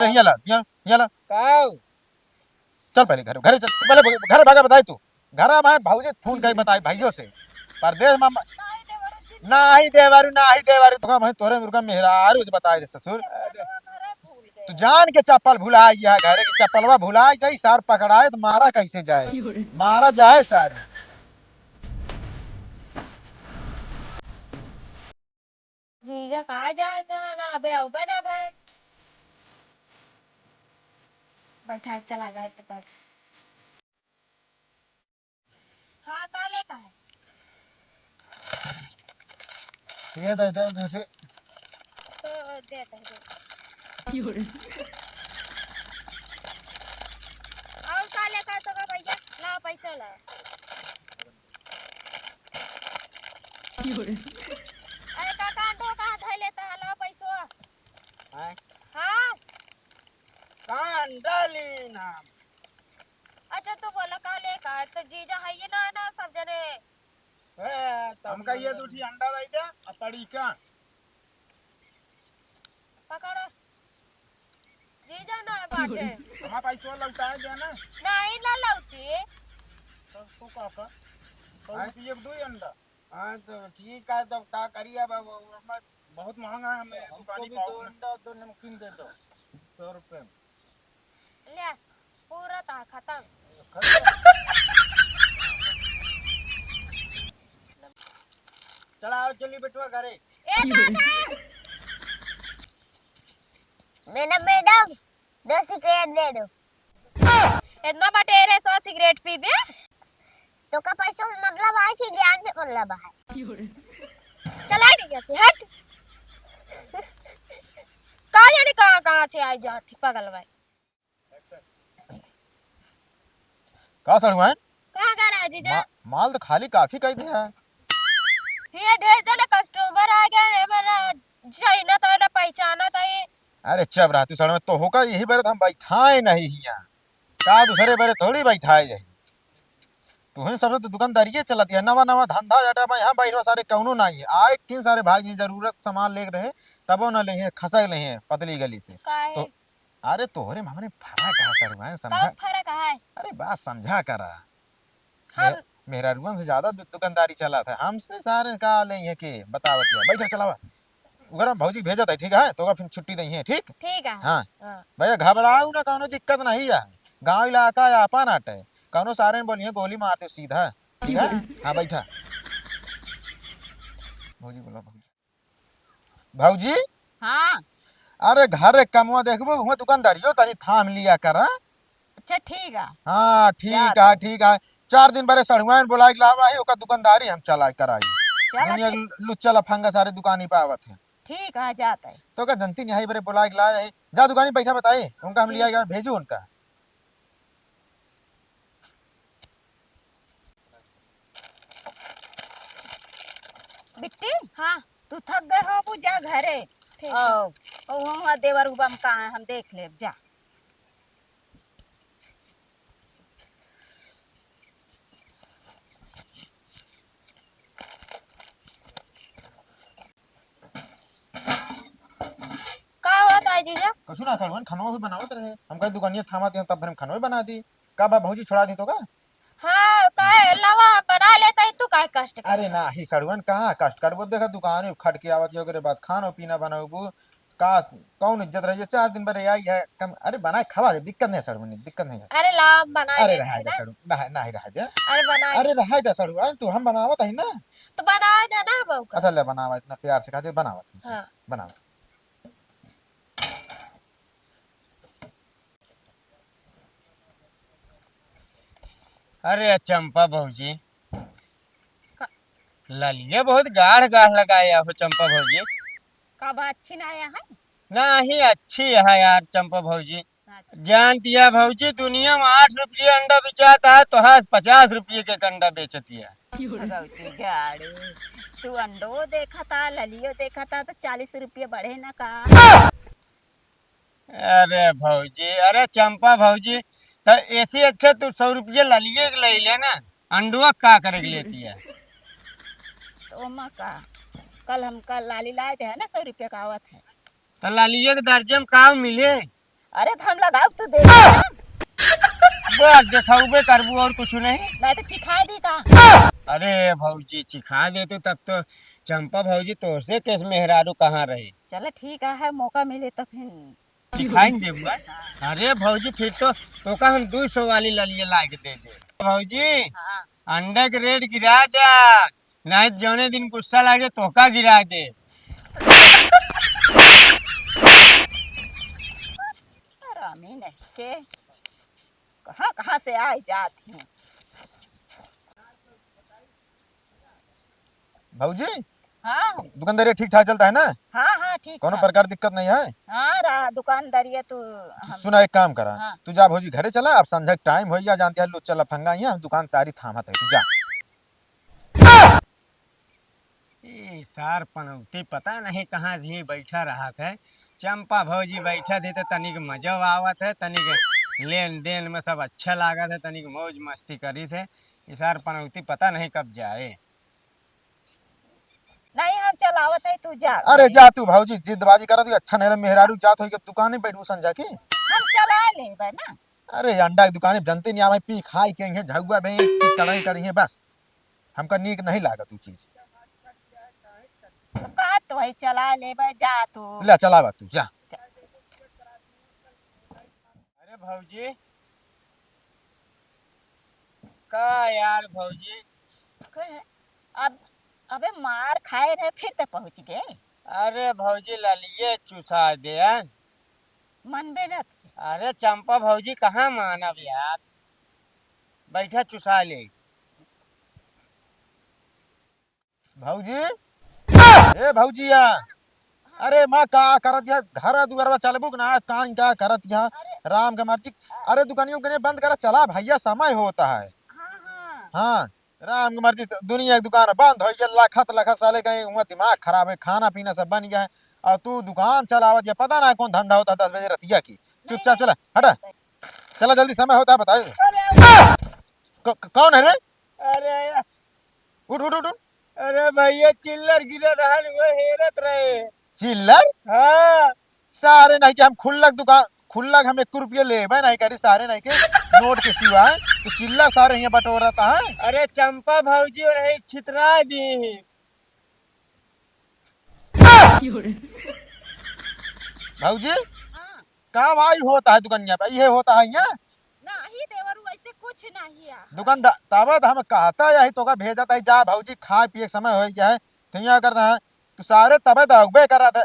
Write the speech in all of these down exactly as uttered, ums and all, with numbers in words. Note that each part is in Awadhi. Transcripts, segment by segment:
हियाँ ला, हियाँ, हियाँ ला। काऊ? चल पहले घरे, घरे चल, पहले घरे भागा बताई तू। घर अब आए भौजी फोन करी बताई भाइयों से। परदेस मा, नाही देवरू, नाही देवरू, तो का भाई तोरे मुर्गा मेहरारू से बताई दे ससुर। तू जान के चप्पल भुला गया है, घरे की चप्पलवा भुला जाई, सार पकड़ाए तो मारा कैसे जाए? मारा जाए सार। जीजा कहाँ जाए थे ना, अबे अउबे ना भाई। बैठा चला गए तो कर। हाँ, का लेता है? ये दे दे, दूसरे। तो दे दे, दे। और का लेता है तो का भैया? ला पैसा ला। अरे काका, अंडो कहाँ धइ लेता है? ला पैसवा। हैं? हाँ। का अंडा लीन हम? अच्छा, तू बोला का लेका है? तो जीजा है ये ना, ना सब जने। ए, तब हम कहिए दू ठी अंडा दे दे, आ पड़ी का? पकड़ा। जीजा ना बाटे। हमार पैसवा लौटाए दे ना। नहीं, ना लौटी। तो, तो का का? सौ रुपये के दो ही अंडा। हाँ, तो ठीक है, तब का करिए अब, अब, अब हमार बहुत महंगा है, हमें हमको दुकानी भी पाव दो ना। अंडा, दो नमकीन दे दो, सौ रुपये में। ले, पूरा था खत्म। खत्म। चला, आओ, चली बेटवा घरे। ए दादा! मैडम, मैडम, दो सिगरेट दे दो। इतना बटेरे सौ सिगरेट पीबे? तो का पैसा से मतलब है कि ज्ञान से मतलब है? चलाई नहीं जैसे, हट। का जाने कहाँ, कहाँ से आई जाती पागल भाई। का सड़ुआइन? कहाँ गा रहा है जीजा? मा-, माल तो खाली काफी कई दे है। ये ढेर जने कस्टमर आ गए हैं, मेरा जैना तो ना पहचाना तो ये। अरे चुप रह तू सड़ुआइन, तो होका यही बरे तो हम बैठाए नहीं हियाँ। का दूसरे बरे थोड़ी बैठाए जाई। तुहें सबसे तो दुकानदारिये चलत है, नवा नवा धंधा जाटा बा, यहाँ बैठवा सारे कौनो नहीं है। आए किन सारे भाग जी जरूरत सामान लेके रहे, तबो न लेहे, खसक लेहे पतली गली से। काहे? तो अरे तोहरे में हमरे फर्क है सड़ुआइन, समझा? कब फर्क है? अरे बात समझा करा। हम मे-, मेहरारुअन से ज्यादा दु-, दुकानदारी चलत है, हमसे सारे का लेहे के बतावत है। बैठा चलावा। उगरा भौजी भेजत है, ठीक है? तो ओका फिर छुट्टी दइहे, ठीक? ठीक है। हाँ। हाँ। भैया घबराऊ ना, कौनो दिक्कत नहीं है। गाँव इलाका है, आपन आटे। कौनो सारे ने बोलिहे गोली मार दे सीधा। ठीक है? हाँ, बैठा। भौजी बोला, भौजी। भौजी? हाँ। अरे घर एक कमवा देखबो, हुआं दुकानदारियो तनी थाम लिया कर, हाँ? अच्छा, ठीक है। हाँ, ठीक है, ठीक है। चार दिन बरे सड़ुआइन बोलाइ के लावा है, ओका दुकानदारी हम चलाइ कराई। चला, दुनिया ठीक। के लुच्चा लफंगा सारे दुकानी पे आवत है। ठीक है, जात है। तो का जनती नहीं बरे बोलाइ के लाए है। जा दुकानी बैठा बताए, उनका हम ठीक। लिया गया, भेजू उनका। बिट्टी? हाँ। तू थक गए हो, जा घरे। ठीक है। ओ, ओ, वहाँ देवर उबम कहाँ है, हम देख लेब, जा। का होत है जीजा? कछु ना सड़ुआइन, खनवा भी बनावत रहे। हम कहे दुकानिया थामा दिया, तब भर हम खनवा बना दी। का बा भौजी छोड़ा दी तो का? हाँ, काहे लावा बना लेता है, तू काहे कष्ट करे? अरे नाही सड़ुआइन, कहाँ कष्ट करबो? देखा दुकान खट के आवत है, ओकरे बाद खानो पीना बनाबू। का, कौन इज्जत रही? चार दिन बरे आई है, कम, अरे बनाए खवा दे, दिक्कत नहीं सड़ुआइन, दिक्कत नहीं है। अरे ला, बना अरे दे रहा है ना। सड़ुआइन, रहा, नहीं रहा दे। अरे बना अरे दे। रहा है सड़ुआइन, तू हम बनावत है ना। तो बना दे ना बहू का। अच्छा ले बनावा, इतना प्यार से कहते बनावा। हाँ। बनावा। अरे चंपा भौजी, का? ललिया बहुत गाढ़ गाढ़ लगाया हो चंपा भौजी। का बात अच्छी ना आया है? नहीं, अच्छी है यार चंपा भौजी। अच्छा। जानती है भौजी, दुनिया में आठ रुपये अंडा बेचाता है, तो हाँ पचास रुपये के अंडा बेचती है। भगवती गाड़ी, तू अंडो देखा था, ललियो देखा था, तो चालीस रुपये बढ़े ना का? अरे भौजी, अरे चंपा भौजी, तो ऐसे अच्छा तू सौ रुपये ललिए के ले ले ना, अंडुआ का करे के लेती है? तो ओमा का, कल हम कल लाली लाए थे ना, सौ रुपये का आवत है। तो लालिए के दर्जे में का मिले? अरे तो हम लगाउब, तू देख ना। बस देखाउबे करबू और कुछ नहीं। नहीं तो चिखाए दी का? अरे भौजी, चिखा देतू तब तो चंपा भौजी तोहसे केस मेहरारू कहाँ रही? चला ठीक है, मौका मिले तो फिर। चिखाइन देबू, आय? अरे भौजी, फिर तो तोका हम दुई सौ वाली ललिए लाइके दे दे। भौजी, हाँ। अंडा के रेट गिरा दे, नहीं तो जौने दिन गुस्सा लागे तोका गिरा दे। हरामी नहीं के, कहाँ कहाँ से आइ जात हैं। भौजी, हाँ। दुकानदारी ठीक ठाक चलता है ना? हाँ, हाँ, ठीक कौनो ठाक। प्रकार दिक्कत नहीं है? हाँ, रहा दुकानदारी है तो हम सुना, एक काम करा, हाँ। तू जा भौजी घरे चला, अब संझा के टाइम होइ गया, जानती है लुच्चा लफंगा ही है, हम दुकानदारी थामत है, तू जा। ई सार पनौती पता नहीं कहाँ जी बैठा रहत है। चंपा भौजी बैठत है तो तनिक मजा आवत है, तनिक लेन देन में सब अच्छा लागत है, तनिक मौज मस्ती करीत है। ई सार पनौती पता नहीं कब जाए। नहीं, हम चलावत है, तू जा। अरे जा तू भौजी, जिदबाजी करत ही, अच्छा नहीं लगे, मेहरारू जात होई के दुकाने बैठू संझा की। हम चला लेबे ना। अरे अंडा की दुकाने जनते नहीं आवे, पी खाई के इहे झगुआ बे, पी कड़ाई कड़ी है बस। हमका नीक नहीं लागत उ चीज। तो कहत तो वही चला लेबे, जा तू। ले चलावा तू, जा। अरे भौजी, का यार भौजी? कहे, अब, अबे मार खाए रहे, फिर ते पहुँच गए। अरे भौजी, ललिए चुसा दे, हैं? मनबे न थे। अरे चंपा भौजी, कहाँ मानब यार, बैठा चुसा ले। भौजी, ए भौजिया, अरे माँ का करत या, घर दुआरवा चलबू कि ना, कान का करत या, राम के मर्जी। अरे दुकानियों के बंद करा, चला भैया, समय होता है। हाँ, हाँ। हाँ, राम के मर्जी, दुनिया की दुकान बंद होइ गया, लखत लखत साले कहीं हुआ दिमाग खराब है, खाना पीना सब बन गया है, और तू दुकान चलावत या, पता ना कौन धंधा होता है दस बजे रतिया की। चुपचाप चला, हटा, चला जल्दी, समय होता है, बताओ। अरे, क-, क-, कौन है रे? अरे, उठ, उठ, उठ, उठ। अरे भैया, चिल्लर गिरे रहन, वो हेरत रहे। चिल्लर? हाँ। सारे नहीं कि हम खुल्लक दुकान, खुल्लक हम एक रुपये लेबे नहीं करी, सारे नहीं के नोट के सिवाय। तो चिल्लर सारे यहाँ बटोरत है। अरे चंपा भौजी और है छितरा दी। भौजी? हाँ। का भाई होता है दुकनिया पे? इहे होता है यहाँ? नाही देवरू, ऐसे कुछ नाही है। दुकान द-, तबे तो हम कहता यही तोका भेजत है, जा भौजी, खाए पिए के समय होइ गया है, तो यहाँ करता है, तो सारे तबे तो अगबे करत है।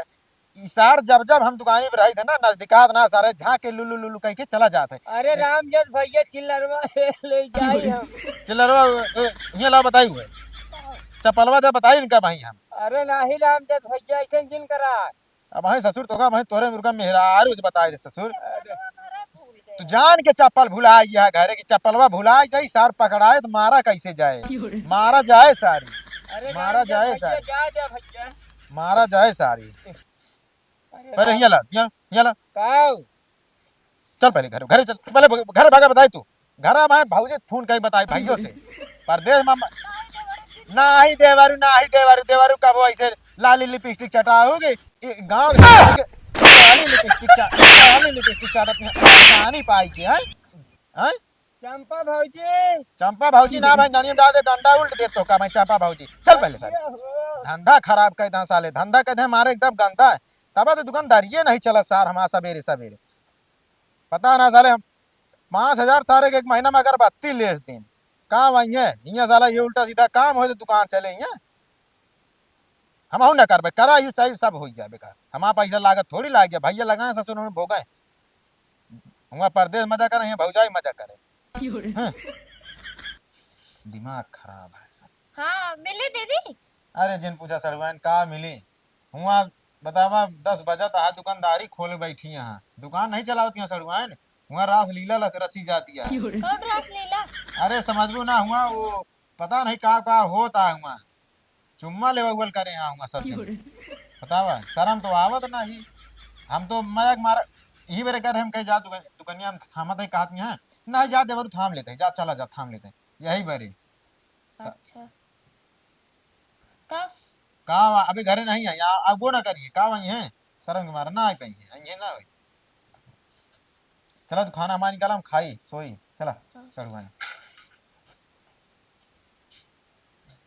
ई सार जब जब हम दुकानी पे रही थे ना, नजदीकात ना, सारे झाँक के लुलु लुलु कह के चला जात है। अरे रामजस भैया, चिल्लरवा ले जाई हम। चिल्लरवा, ए, ये ला बताई हुए। चपलवा जब बताई इनका भाई हम। अरे नाही रामजस भैया, ऐसे जिन करा। अब भाई ससुर तोका भाई तोरे मुर्गा मेहरारू से बताए दे ससुर। अरे। तू जान के चप्पल भुला गया है घरे की, चप्पलवा भुला जाई, सार पकड़ाए तो मारा कैसे जाए? क्यों रे? मारा जाए सारी। अरे मारा राम जाए भैया, सारी। जा दे भैया। मारा जाए सारी। अरे पहले राम। हिया ला, हिया, हिया ला। काऊ? चल पहले घरे, घरे चल, तू पहले भ-, घरे भागा बताई तू। घरा में भौजी फोन कहीं बताई भाइयों से। परदेश में म-, नाही देवरू, नाही देवरू, देवरू कबो ऐसे लाली लिपस्टिक चटाओगे? ये गाँव के सामने के लाली लिपस्टिक चा-, लाली लिपस्टिक चाटत में पानी पाई के, हैं? हैं? चंपा भौजी। चंपा भौजी ना भाई, गाड़ी में डाल दे, डंडा उल्ट दे तो का भाई चंपा भौजी। चल पहले साले। अरे हो। धंधा खराब कर दे साले, धंधा कर दे हमारे एकदम गंदा है। तब तो दुकानदारिये नहीं चला सार हमारा सबेरे सबेरे। पता ना साले, हम पाँच हजार सारे के एक महीना में अगरबत्ती लेस दिन। काम आई है, हियाँ साला ये उल्टा सीधा काम हो तो दुकान चले हियाँ। हम ना करबे, करा ये चाहिए सब हो जाए बेकार। हमारा पैसा लागत थोड़ी लाग गया, भैया लगाए ससुर उन्होंने भोगे। हुआ परदेश मजा करे, हियाँ भौजाई मजा करे। क्यों रे? हाँ। दिमाग खराब है सब। हाँ, मिली दीदी? अरे जिन पूछा सड़ुआइन का मिली? हुआ बतावा, दस बजत हा, दुकानदारी खोले बैठी यहाँ, दुकान नहीं चलावत यहाँ सड़ुआइन, हुआ रासलीला लस रची जाती है। कौन रासलीला? अरे समझबू ना, हुआ वो पता नहीं का का होता है हुआ, चुम्मा लेवा उवल करे यहाँ हुआ सब जन। बतावा, शर्म तो आवत नहीं। हम तो मजाक मारा, यही बेरे कर हम कहे जा दुकान, दुकनिया में थामत है कहत नहीं है, नहीं जा देवरू थाम लेते हैं, जा चला जा थाम लेते हैं, यही बेरे। अच्छा। का? का वा-, अभी घरे नहीं है, या अब वो ना करिए, का वही है? शर्म के मारे ना आ पाई है, ये ना होई। चला तू खाना हमार निकाला, हम खाई, सोई। चला, चढ़ भाई।